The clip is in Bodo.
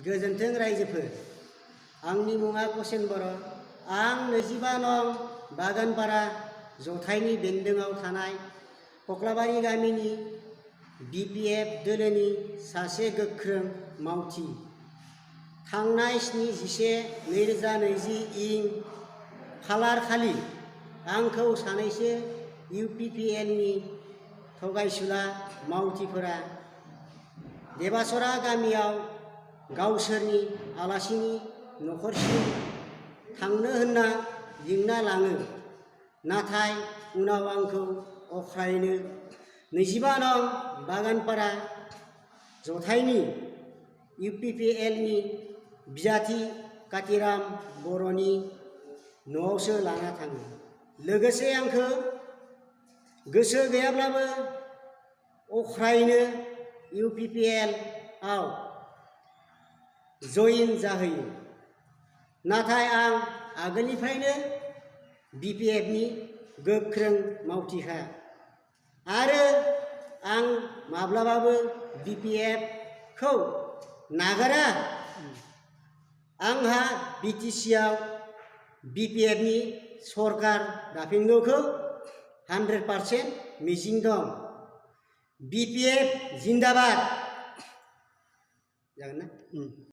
गोजोन्थों रायजोफोर आंनि मुङा कसेन बर' आं 25 नं बागानपारा जथाइनि बेन्दोङाव थानाय कक्लाबारि गामिनि बिपिएफ दोलोनि सासे गोख्रों मावथि थांनाय 7/11/2020 इं खालार खालि आंखौ सानैसो इउपिपिएलनि थगायसुला मावथिफोरा देबासरा गामियाव गावसोरनि आलासिनि नखरसिम थांनो होनना लिंना लाङो नाथाय उनाव आंखौ अख्रायनो 25 नं बागानपारा जथाइनि इउपिपिएलनि बिजाथि कातिराम बर'नि न'आवसो लाना थाङो। लोगोसे आंखौ गोसो गैयाब्लाबो अख्रायनो इउपिपिएल आव जइन जाहोयो। नाथाय आं आगोलनिफ्रायनो बिपिएफनि गोख्रों मावथिखा आरो आं माब्लाबाबो बिपिएफखौ नागारा। आंहा बिटिसिआव बिपिएफनि सरकार दाफिनगौखौ 100% मिजिं दं। बिपिएफ जिन्दाबाद। जागोन ना?